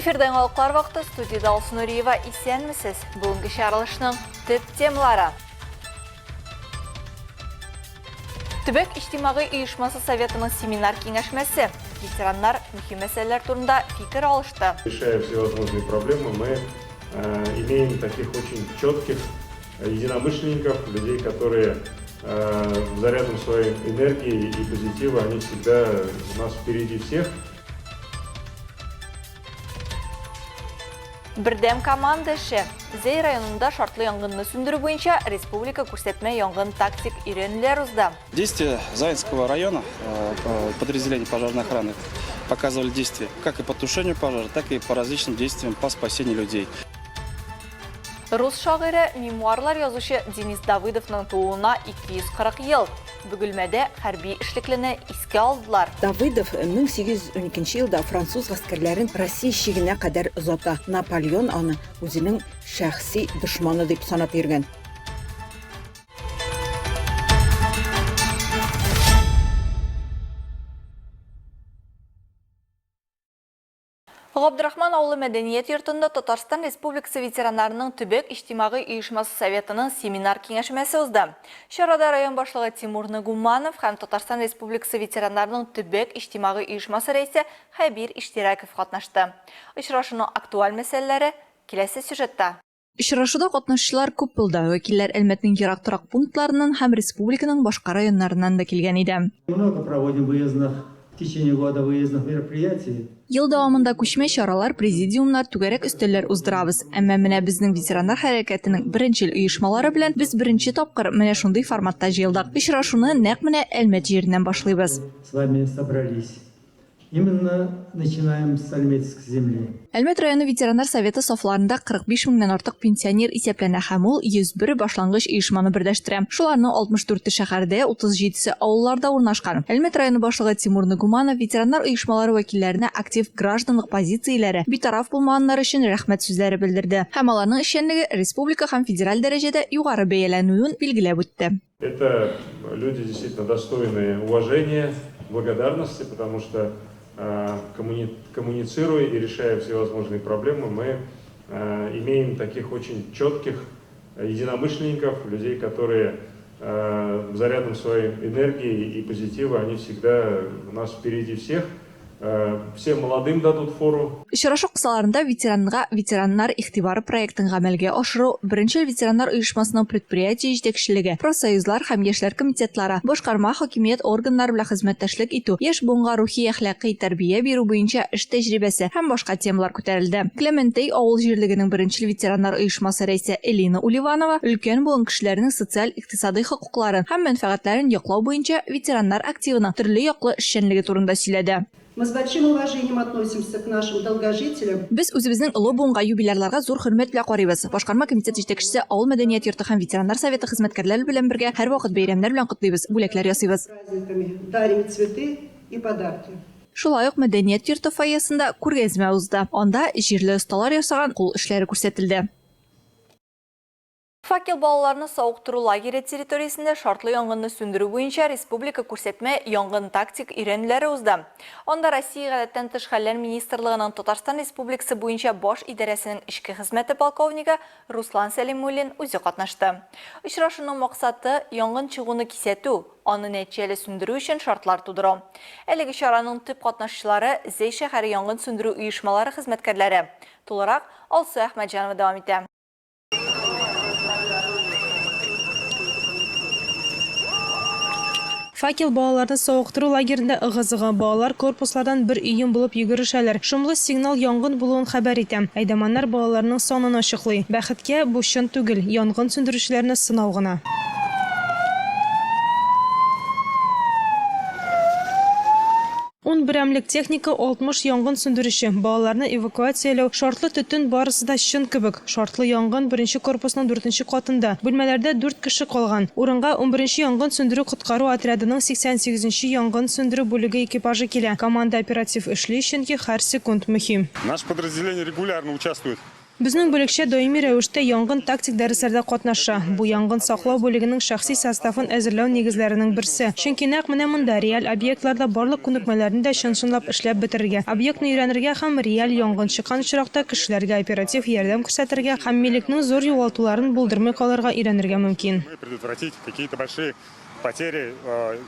Эфирда яңалыклар вакыты студиядә Алсу Нуриева. Исәнмесез. Бүгенге чыгарылышның төп темалары. Төбәк иҗтимагый оешмасы советының семинар киңәшмәсе. Ветераннар мөһим мәсьәләләр турында фикер алышты. Решая всевозможные проблемы, мы э, имеем таких очень четких единомышленников, людей, которые э, зарядом своей энергии и позитива, они всегда у нас впереди всех. Бердәм команда эше. Зәй районында шартлы янгынны сүндерү буенча республика күрсәтмә янгын тактик өйрәнүләр узды. Действия Заинского района э, подразделений пожарной охраны показывали действия как и по тушению пожара, так и по различным действиям по спасению людей. Рус шагыйре, мемуарлар язучы Денис Давыдовның тууына 240 ел. Бөгелмәдә хәрби эшлеклене искә алдылар. Давыдов 1812 елда француз гаскәрләрен Россия чигенә кадәр озата. Наполеон аны үзенең шәхси дошманы дип санап йөргән. Габдрахман авылы мәдәният йортында Татарстан Республикасы ветераннарының төбәк иҗтимагый оешмасы советының семинар киңәшмәсе узды. Чарада район башлыгы Тимур Нагуманов һәм Татарстан Республикасы ветераннарының төбәк иҗтимагый оешмасы рәисе Хәбир Иштирәков катнашты. Очрашуның актуаль мәсьәләләре киләсе сюжетта. Очрашуда катнашучылар күп булды. Вәкилләр Әлмәтнең ерак торак пунктларыннан һәм республиканың башка районнарыннан да килгән иде. Много проводим выездных в течение года выездных мероприятий. Ел дәвамында күчмә чаралар, президиумнар, түгәрәк өстәлләр уздырабыз. Әмма менә безнең ветераннар хәрәкәтенең беренчел оешмалары белән без беренче тапкыр менә шундый форматта җыелдык. Очрашуны нәкъ менә Әлмәт җиреннән башлыйбыз. С вами собрались. Именно начинаем с Альметьевской земли. Әлмәт районы ветераннар советы сафларында 45 меңнән артык пенсионер исәпләнә һәм ул 101 башлангыч оешманы берләштерә. Шуларның 64-е шәһәрдә, 37-се авылларда урнашкан. Әлмәт районы башлыгы Тимур Нагуманов ветераннар оешмалары вәкилләренә актив гражданлык позицияләре, битараф булмаганнары өчен рәхмәт сүзләре белдерде һәм аларның эшчәнлеге республика һәм федераль дәрәҗәдә югары бәяләнүен билгеләп үтте. Это люди действительно достойные уважения, благодарности, потому что э, коммуни коммуницируя и решая всевозможные проблемы, мы э, имеем таких очень четких единомышленников, людей, которые э, зарядом своей энергии и позитива, они всегда у нас впереди всех. Э, всем молодым дадут фору. Очрашу кысаларында ветеранга Ветераннар игътибары проектын гамәлгә ашыру, беренчел ветераннар оешмасының предприятие җитәкчелеге, профсоюзлар һәм яшьләр комитетлары, башкарма хакимият органнары белән хезмәттәшлек итү, яшь буынга рухи-әхлакый тәрбия бирү буенча эш тәҗрибәсе һәм башка темалар күтәрелде. Кләмәнтәй авыл җирлегенең беренчел ветераннар оешмасы рәисе Элина Уливанова өлкән буын кешеләренең социаль-икътисадый хокукларын һәм мәнфәгатьләрен яклау буенча ветераннар активының төрле яклы эшчәнлеге турында сөйләде. Мы с большим уважением относимся к нашим долгожителям. Без үзебезнең олы буынга, юбилярларга зур хөрмәт белән карыйбыз. Башкарма комитет җитәкчесе, авыл мәдәният йорты һәм ветераннар советы хезмәткәрләре белән бергә һәрвакыт бәйрәмнәр белән котлыйбыз, бүләкләр ясыйбыз. Праздниками, дарим цветы и подарки. Шулай ук мәдәният йорты фойесында күргәзмә узды. Анда җирле осталар ясаган кул эшләре күрсәтелде. Факел балаларны савыктыру лагере территориясендә шартлы янгынны сүндерү буенча республика күрсәтмә янгын-тактик өйрәнүләре узды. Анда Россия Гадәттән тыш хәлләр министрлыгының Татарстан Республикасы буенча баш идарәсенең эчке хезмәте полковнигы Руслан Сәлимуллин үзе катнашты. Очрашуның максаты, янгын чыгуны кисәтү, аны нәтиҗәле сүндерү өчен шартлар тудыру. Әлеге чараның төп катнашчылары, Зәй шәһәре янгын сүндерү оешмалары хезмәткәрләре. Тулырак Алсу Әхмәтҗанова дәвам итә. Факел балаларны савыктыру лагеренда ыгы-зыгы. Балалар корпуслардан бер өем булып йөгерешәләр. Шомлы сигнал янгын булуын хәбәр итә. Әйдаманнар балаларның санын ачыклый. Бәхеткә, бу чын түгел, янгын сүндерүчеләрне сынау гына. Ун берәмлек техника, 60 янгын сүндерүче, балаларны эвакуацияләү, шартлы төтен, барысы да чын кебек. Шартлы янгын беренче корпусның дүртенче катында. Бүлмәләрдә дүрт кеше калган. Урынга унберенче янгын сүндерү-коткару отрядының 88 нче янгын сүндерү бүлеге экипажы килә. Команда оператив эшли, чөнки һәр секунд мөһим. Наше подразделение регулярно участвует. Безнең бүлекчә даими рәвештә янгын-тактик дәресләрдә катнаша. Бу янгын саклау бүлегенең шәхси составын әзерләү нигезләренең берсе. Чөнки нәкъ менә монда, реаль объектларда барлык күнекмәләрне дә чын-чынлап эшләп бетерергә, объектны өйрәнергә һәм реаль янгын чыккан очракта кешеләргә оператив ярдәм күрсәтергә һәм милекнең зур югалтуларын булдырмый калырга өйрәнергә мөмкин. Предотвратить какие-то большие потери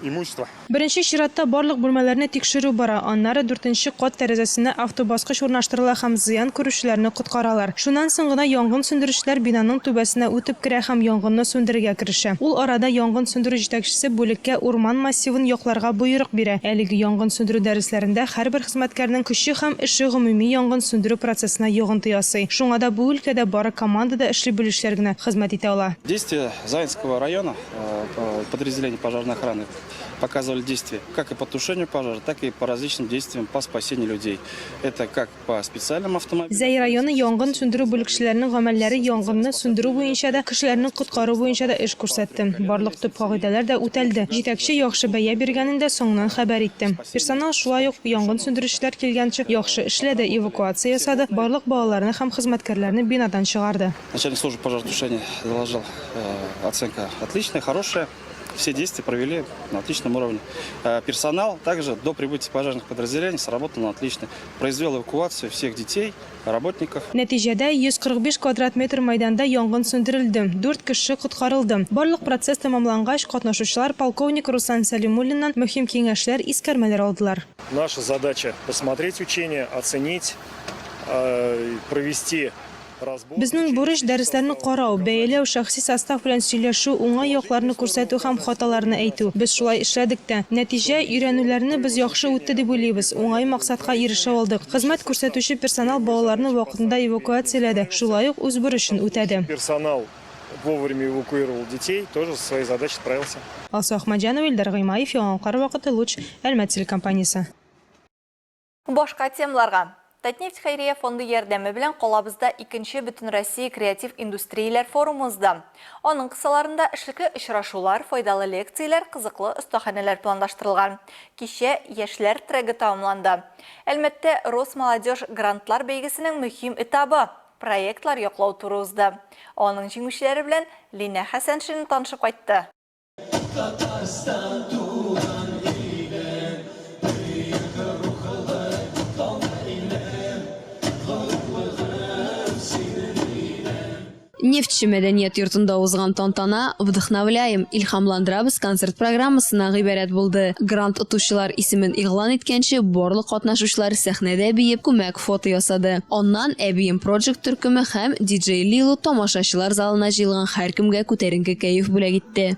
имущества. Беренче чиратта барлык бүлмәләрне тикшерү бара, аннары дүртенче кат тәрәзәсенә автобаскыч урнаштырыла һәм зыян күрүчеләрне коткаралар. Шуннан соң гына янгын сүндерүчеләр бинаның түбәсенә үтеп керә һәм янгынны сүндерергә керешә. Ул арада янгын сүндерү җитәкчесе бүлеккә урман массивын якларга боерык бирә. Әлеге янгын сүндерү дәресләрендә һәрбер хезмәткәрнең көче һәм эше гомуми янгын сүндерү процессына йогынты ясый. Шуңа да бу өлкәдә бары командада эшли белүчеләр генә хезмәт итә ала. Действия Заинского района подразделений пожарной охраны показывали действия как и по тушению пожара, так и по различным действиям по спасению людей. Это как по специальным автомобилям. Зәй районы янгын сүндерү бүлекчәләренең гамәлләре янгынны сүндерү буенча да, кешеләрне коткару буенча да эш күрсәтте. Барлык төп кагыйдәләр дә үтәлде. Җитәкче яхшы бәя биргәнен дә соңыннан хәбәр итте. Персонал шулай ук янгын сүндерүчеләр килгәнче яхшы эшләде, эвакуация ясады, барлык балаларны һәм хезмәткәрләрне бинадан чыгарды. Начальник службы пожаротушения доложил, оценка отличная, хорошая. Все действия провели на отличном уровне. Персонал также до прибытия пожарных подразделений сработал на отлично. Произвел эвакуацию всех детей, работников. Нәтиҗәдә, 145 квадрат метр мәйданда янгын сүндерелде, дүрт кеше коткарылды. Барлык процесс тәмамлангач, катнашучылар полковник Руслан Сәлимуллиннан мөһим киңәшләр, искәрмәләр алдылар. Наша задача посмотреть учения, оценить, провести Безнең бурыч, дәресләрне карау, бәяләү, шәхси состав белән сөйләшү, уңай якларны күрсәтү һәм хаталарны әйтү. Без шулай эшләдек тә. Нәтиҗә, өйрәнүләрне без яхшы үтте дип уйлыйбыз, уңай максатка ирешә алдык. Хезмәт күрсәтүче персонал балаларны вакытында эвакуацияләде, шулай ук үз бурычын үтәде. Персонал вовремя эвакуировал детей, тоже со своей задачей справился. Алсу Әхмәтҗанова, Илдар Гыймаев, Яңалыклар вакыты, Луч, Әлмәт телекомпаниясе. Башка темаларга. Татнефть хәйрия фонды ярдәме белән калабызда икенче Бөтенроссия креатив индустрияләр форумы узды. Аның кысаларында эшлекле очрашулар, файдалы лекцияләр, кызыклы остаханәләр планлаштырылган. Кичә Яшьләр трегы тәмамланды. Әлмәттә Росмолодежь грантлар бәйгесенең мөһим этабы, проектлар яклау туры узды. Аның җиңүчеләре белән Линә Хәсәншина танышып кайтты. Татарстан туган илем, бөек рухлы таулы илем, горурлыгым синең илем. Нефтьче мәдәният йортында узган тантана Вдохновляем, Илһамландырабыз концерт программасыннан гыйбарәт булды. Грант отучылар исемен игълан иткәнче, барлык катнашучылар сәхнәдә биеп, күмәк фото ясады. Аннан Әбием Project төркеме һәм DJ Лило тамашачылар залына җыелган һәркемгә күтәренке кәеф бүләк итте.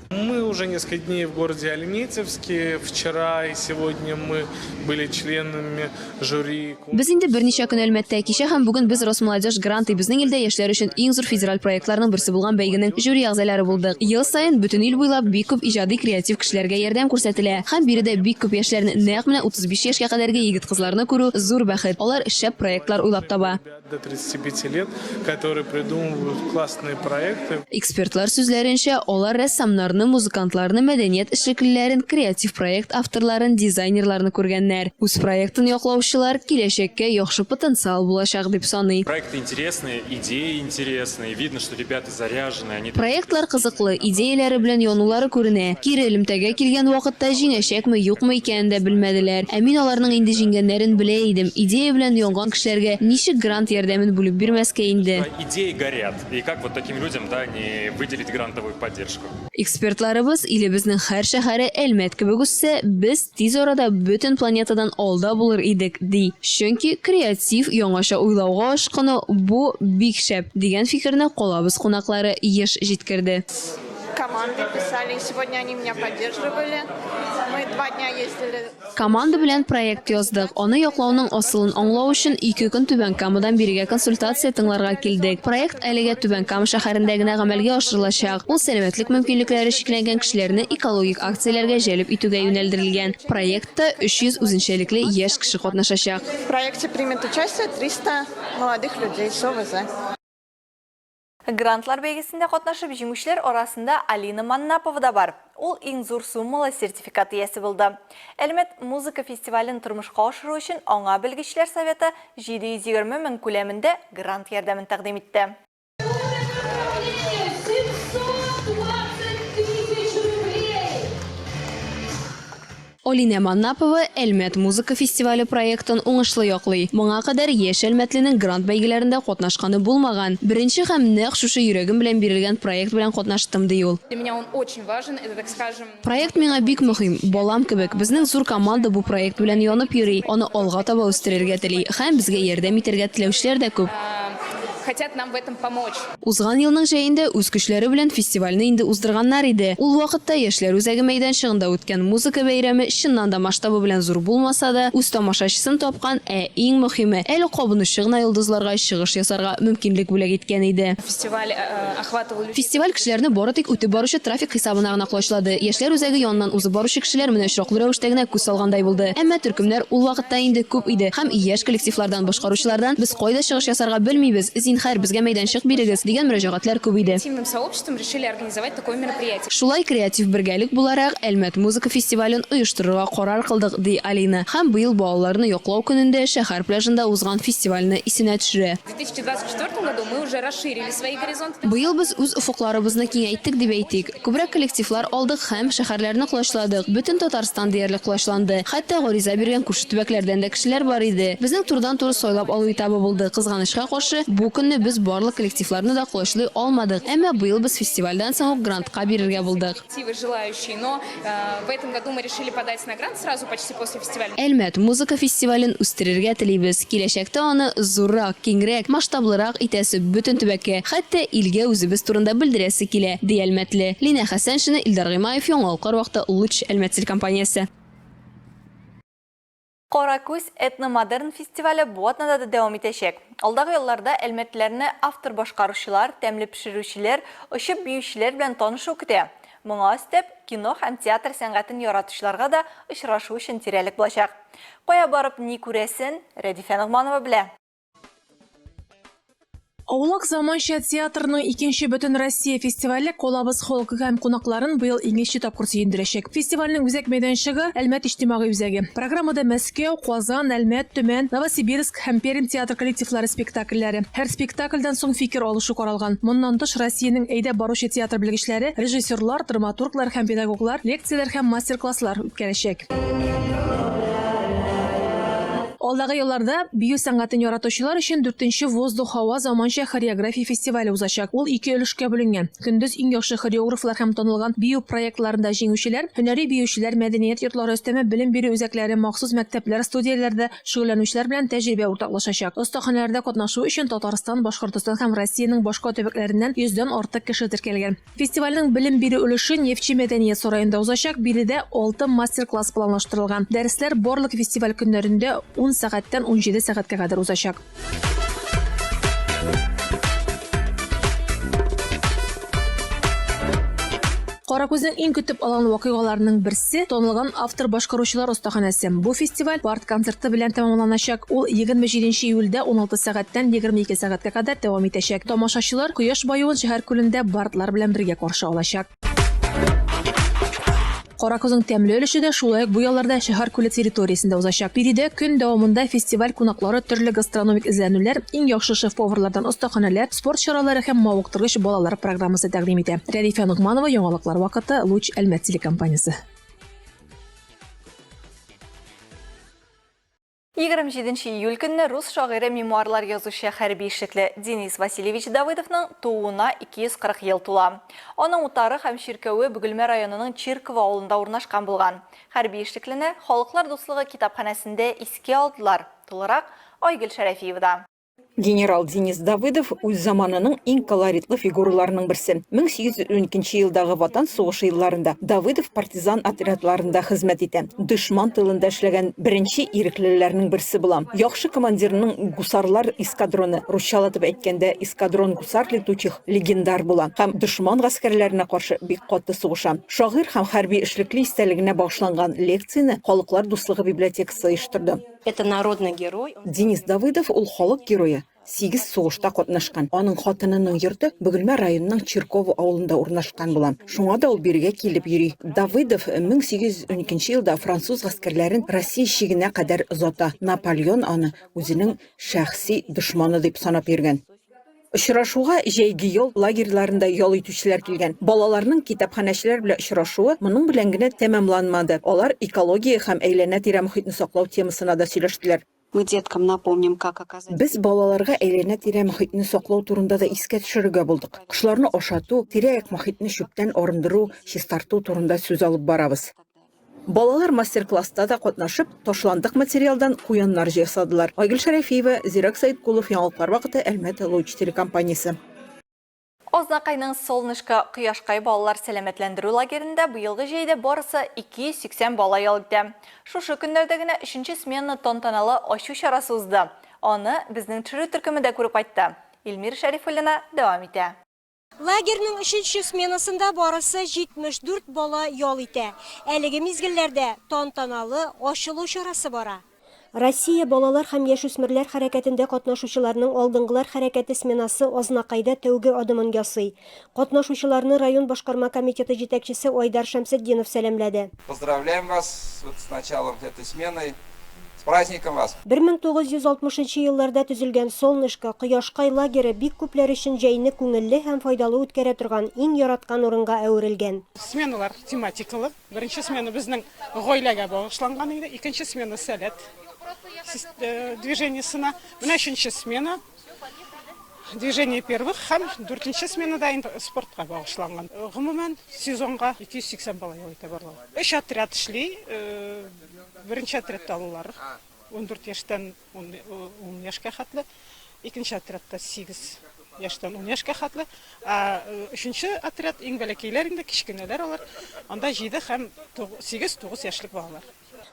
Мы уже несколько дней в городе Альметьевске. Вчера и сегодня мы были членами жюри. Без инде берничә көн Әлмәттә. Кичә һәм бүген без Росмолодежь гранты, безнең илдә яшьләр өчен иң зур федераль проектларның берсе булган бәйгенең жюри әгъзалары булдык. Ел саен бөтен ил буйлап бик күп иҗади креатив кешеләргә ярдәм күрсәтелә. Һәм биредә бик күп яшьләрне, нәкъ менә 35 яшькә кадәрге егет-кызларны күрү зур бәхет. Алар шәп проектлар уйлап таба. До 35 лет, которые придумывают классные проекты. Экспертлар сүзләренчә, алар рәссамнарны, музыкантларны, мәдәният эшлеклеләрен, креатив проект авторларын, дизайнерларны күргәннәр. Үз проектын яклаучылар киләчәккә яхшы потенциал булачак дип саный. Проекты интересные, идеи интересные, видно, что ребята заряжены, они. Проектлар кызыклы, идеяләре белән янулары күренә. Кире элемтәгә килгән вакытта җиңәчәкме, юкмы икәнен дә белмәделәр. Ә мин аларның инде җиңгәннәрен белә идем. Идея белән янган кешеләргә ничек грант ярдәмен бүлеп бирмәскә инде? Идеи горят. И как вот таким людям, да, не выделить грантовую поддержку? Экспертларыбыз, илебезнең һәр шәһәре Әлмәт кебек үссә, без тиз арада бөтен планетадан алда булыр идек, ди. Чөнки креатив, яңача уйлауга ашкыну, бу бик шәп, дигән фикерне калабыз кунаклары еш җиткерде. Командой писали, и сегодня они меня поддерживали. Мы два дня ездили. Команда белән проект яздык. Аны яклауның асылын аңлау өчен ике көн Түбән Камадан бирегә консультация тыңларга килдек. Проект әлегә Түбән Кама шәһәрендә генә гамәлгә ашырылачак. Ул сәламәтлек мөмкинлекләре чикләнгән кешеләрне экологик акцияләргә җәлеп итүгә юнәлдерелгән. Проектта 300 үзенчәлекле яшь кеше катнашачак. В проекте примет участие 300 молодых людей с ОВЗ. Грантлар бәйгесендә катнашып җиңүчеләр арасында Алина Маннапова да бар. Ул иң зур суммалы сертификат иясе булды. Әлмәт музыка фестивален тормышка ашыру өчен аңа белгечләр советы 720 мең күләмендә грант ярдәмен тәкъдим итте. Алинә Маннапова Әлмәт музыка фестивале проектын уңышлы яклый. Моңа кадәр яшь әлмәтленең грант бәйгеләрендә катнашканы булмаган. Беренче һәм нәкъ шушы йөрәгем белән бирелгән проект белән катнаштым, ди ул. Для меня он очень важен, это, так скажем. Проект миңа бик мөһим, балам кебек. Безнең зур команда бу проект белән янып йөри, аны алга таба үстерергә тели. Һәм безгә ярдәм итәргә теләүчеләр дә күп. Хотят нам в этом помочь. Узган елның җәендә үз көчләре белән фестивальне инде уздырганнар иде. Ул вакытта Яшьләр үзәге мәйданчыгында үткән музыка бәйрәме чыннан да масштабы белән зур булмаса да, үз тамашачысын тапкан, ә иң мөһиме, әле кабынучы гына йолдызларга чыгыш ясарга мөмкинлек бүләк иткән иде. Фестиваль охватывал людей. Фестиваль кешеләрне бары тик үтеп баручы трафик хисабына гына колачлады. Яшьләр үзәге яныннан узып баручы кешеләр менә очраклы рәвештә генә күз салгандай булды. Әмма төркемнәр ул вакытта инде күп иде һәм яшь коллективлардан, башкаручылардан без кайда чыгыш ясарга белмибез, зинһар, безгә мәйданчык бирегез, дигән мөрәҗәгатьләр күп иде. Сообществом решили организовать такое мероприятие. Шулай креатив бергәлек буларак, Әлмәт музыка фестивален оештырырга карар кылдык, ди Алина. Һәм быел балаларны яклау көнендә шәһәр пляжында узган фестивальне исенә төшерә. В 2024 году мы уже расширили свои горизонты. Быел без үз офыкларыбызны киңәйттек дип әйтик. Күбрәк коллективлар алдык һәм шәһәрләрне колачладык. Бөтен Татарстан диярлек колачланды. Хәтта гариза биргән күрше төбәкләрдән дә кешеләр бар иде. Безнең турыдан-туры сайлап алу этабы булды. Кызганычка каршы, бу көнне без барлык коллективларны да колачлый алмадык. Әмма быел без фестивальдән соң ук грантка бирергә булдык. Коллективы желающие, но в этом году мы решили подать на грант сразу почти после фестиваля. Әлмәт музыка фестивален үстерергә телибез. Киләчәктә аны зуррак, киңрәк, масштаблырак итәсе, бөтен төбәккә, хәтта илгә үзебез турында белдерәсе килә, ди әлмәтле. Линә Хәсәншина, Илдар Гыймаев, Яңалыклар вакыты, Луч, Әлмәт телекомпаниясе. Каракүз этномодерн фестивале бу атнада да дәвам итәчәк. Алдагы елларда әлмәтлеләрне автор-башкаручылар, тәмле пешерүчеләр, очып биючеләр белән танышу көтә. Моңа өстәп, кино һәм театр сәнгатен яратучыларга да очрашу өчен тирәлек булачак. Кая барып ни күрәсен Рәдифә Ногманова белә. Аулак заманча театрның икенче Бөтенроссия фестивале калабыз халкы һәм кунакларын быел икенче тапкыр сөендерәчәк. Фестивальнең үзәк мәйданчыгы, Әлмәт иҗтимагый үзәге. Программада Мәскәү, Казан, Әлмәт, Төмән, Новосибирск һәм Пермь театр коллективлары спектакльләре. Һәр спектакльдән соң фикер алышу каралган. Моннан тыш, Россиянең әйдәп баручы театр белгечләре, режиссерлар, драматурглар һәм педагоглар лекцияләр һәм мастер-класслар үткәрәчәк. Алдагы елларда бию сәнгатен яратучылар өчен дүртенче Воздух-һава заманча хореография фестивале узачак. Ул ике өлешкә бүленгән. Көндез иң яхшы хореографлар һәм танылган бию проектларында җиңүчеләр, һөнәри биючеләр, мәдәният йортлары, өстәмә белем бирү үзәкләре, махсус мәктәпләр, студияләрдә шөгыльләнүчеләр белән тәҗрибә уртаклашачак. Остаханәләрдә катнашу өчен Татарстан, Башкортостан һәм Россиянең башка төбәкләреннән йөздән артык кеше теркәлгән. Фестивальнең белем бирү өлеше Нефтьче мәдәният сараенда узачак, биредә алты мастер-класс планлаштырылган. Дәресләр барлык фестиваль көннәрендә ун сәгатьтән 17 сәгатькә кадәр узачак. Каракүзнең иң көтеп алган вакыйгаларының берсе, танылган автор-башкаручылар остаханәсе. Бу фестиваль парт концерты белән тәмамланачак. Ул 27 нче июльдә 16 сәгатьтән 22 сәгатькә кадәр дәвам итәчәк. Тамашачылар кояш баюын шәһәр күлендә бардлар белән бергә каршы алачак. Каракүзнең тәмле өлеше дә шулай ук бу ялларда шәһәр күле территориясендә узачак. Биредә көн дәвамында фестиваль кунаклары төрле гастрономик эзләнүләр, иң яхшы шеф-поварлардан остаханәләр, спорт чаралары һәм мавыктыргыч балалар программасы тәкъдим итә. Рәдифә Ногманова, Яңалыклар вакыты, Луч, Әлмәт телекомпаниясе. 27 нче июль көнне рус шагыйре, мемуарлар язучы, хәрби эшлекле Денис Васильевич Давыдовның тууына 240 ел тула. Аның утары һәм чиркәве Бөгелмә районының Чирково авылында урнашкан булган. Хәрби эшлеклене Халыклар дуслыгы китапханәсендә искә алдылар. Тулырак Айгөл Шәрәфиевада. Генерал Денис Давыдов үз заманының иң колоритлы фигураларының берсе. 1812 елдагы Ватан сугышы елларында Давыдов партизан отрядларында хезмәт итә. Дошман тылында эшләгән беренче иреклеләрнең берсе була. Яхшы командирның гусарлар эскадроны, русчалатып әйткәндә, эскадрон гусар летучих, легендар була һәм дошман гаскәрләренә каршы бик каты сугыша. Шагыйрь һәм хәрби эшлекле истәлегенә багышланган лекцияне Халыклар дуслыгы библиотекасы оештырды. Это народный герой. Денис Давыдов ул халык герое, сигез сугышта катнашкан. Аның хатынының йорты Бөгелмә районының Чирково авылында урнашкан була. Шуңа да ул бирегә килеп йөри. Давыдов 1812 елда француз гаскәрләрен Россия чигенә кадәр озата. Наполеон аны үзенең шәхси дошманы дип санап йөргән. Очрашуга җәйге ял лагерьларында ял итүчеләр килгән. Балаларның китапханәчеләр белән очрашуы моның белән генә тәмамланмады. Алар экология һәм әйләнә-тирә мохитне саклау темасына да сөйләштеләр. Мы деткам напомним, как оказать. Без балаларга әйләнә-тирә мохитне саклау турында да искә төшерергә булдык. Кошларны ашату, тирә-як мохитне чүптән арындыру, чистарту турында сүз алып барабыз. Балалар мастер-класста да катнашып, ташландык материалдан куяннар җыясадылар. Айгөл Шәрәфиева, Зирәк Сәеткулов, Яңалыклар вакыты, Әлмәт, Луч телекомпаниясе. Азнакайның Солнышко, Кояшкай балалар сәламәтләндерү лагеренда быелгы җәйдә барысы 280 бала ял итә. Шушы көннәрдә генә өченче сменаны тантаналы ачу чарасы узды. Аны безнең төшерү төркеме дә күреп кайтты. Илмира Шәрифуллина дәвам итә. Лагерьның өченче сменасында барысы 74 бала ял итә. Әлеге мизгелләрдә тантаналы ачылу чарасы бара. Россия балалар һәм яшүсмерләр хәрәкәтендә катнашучыларның Алдынгылар хәрәкәте сменасы Азнакайда тәүге адымын ясый. Катнашучыларны район башкарма комитеты җитәкчесе Айдар Шәмсетдинов сәламләде. Поздравляем вас вот с началом этой смены. С праздником вас! 1960 нчы елларда төзелгән Солнышко, Кояшкай лагере бик күпләр өчен җәйне күңелле һәм файдалы үткәрә торган иң яраткан урынга әверелгән. Сменалар тематикалы. Беренче смена безнең гаиләгә багышланган иде, икенче смена Сәләт движениесына. Менә өченче смена Движение первых һәм дүртенче сменада инде спортка багышланган. Гомумән, сезонга 280 бала ял итә барлыгы. Өч отряд эшли. Беренче отрядта алалар 14 яшьтән 10 яшькә хәтле, икенче отрядта 8 яшьтән 10 яшькә хәтле, ә өченче отряд иң бәләкәйләр инде, кечкенәләр алар, анда 7 һәм 8-9 яшьлек балалар.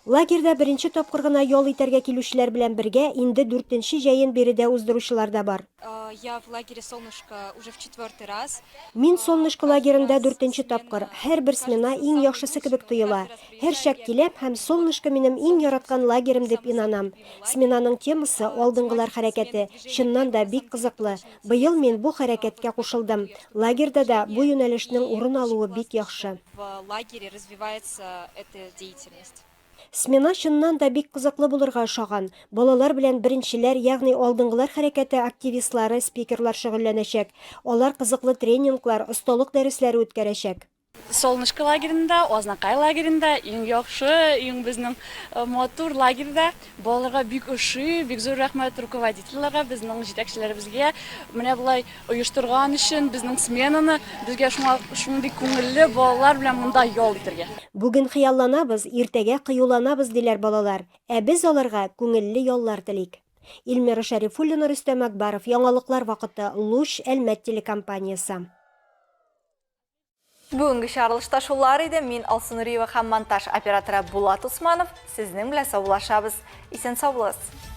Лагерьда беренче тапкыр гына ял итәргә килүчеләр белән бергә инде дүртенче җәен биредә уздыручылар да бар. Я в лагере Солнышко уже в четвертый раз. Мин Солнышко лагеренда дүртенче тапкыр. Һәрбер смена иң яхшысы кебек тоела. Һәрчак киләм һәм Солнышко минем иң яраткан лагерем дип инанам. Сменаның темасы, Алдынгылар хәрәкәте. Чыннан да, бик кызыклы. Быел мин бу хәрәкәткә кушылдым. Лагерьда да бу юнәлешнең урын алуы бик яхшы. В лагере развивается эта деятельность. Смена чыннан да бик кызыклы булырга ошаган. Балалар белән беренчеләр, ягъни Алдынгылар хәрәкәте активистлары, спикерлар шөгыльләнәчәк. Алар кызыклы тренинглар, осталык дәресләре үткәрәчәк. Солнышко лагеренда, Азнакай лагеренда иң яхшы, иң безнең матур лагерьда. Балаларга бик ошый, бик зур рәхмәт руководительләргә, безнең җитәкчеләребезгә. Менә болай оештырган өчен безнең сменаны, безгә шуңа шундый күңелле балалар белән монда ял итәргә. Бүген хыялланабыз, иртәгә кыюланабыз, диләр балалар. Ә без аларга күңелле яллар телик. Эльмира Шәрифуллина, Рөстәм Акбаров, Яңалыклар вакыты, Луч, Әлмәт телекомпаниясе. Бүгенге чыгарылышта шулар иде. Мин Алсу Нуриева һәм монтаж операторы Булат Усманов сезнең белән саубуллашабыз. Исән сау булыгыз.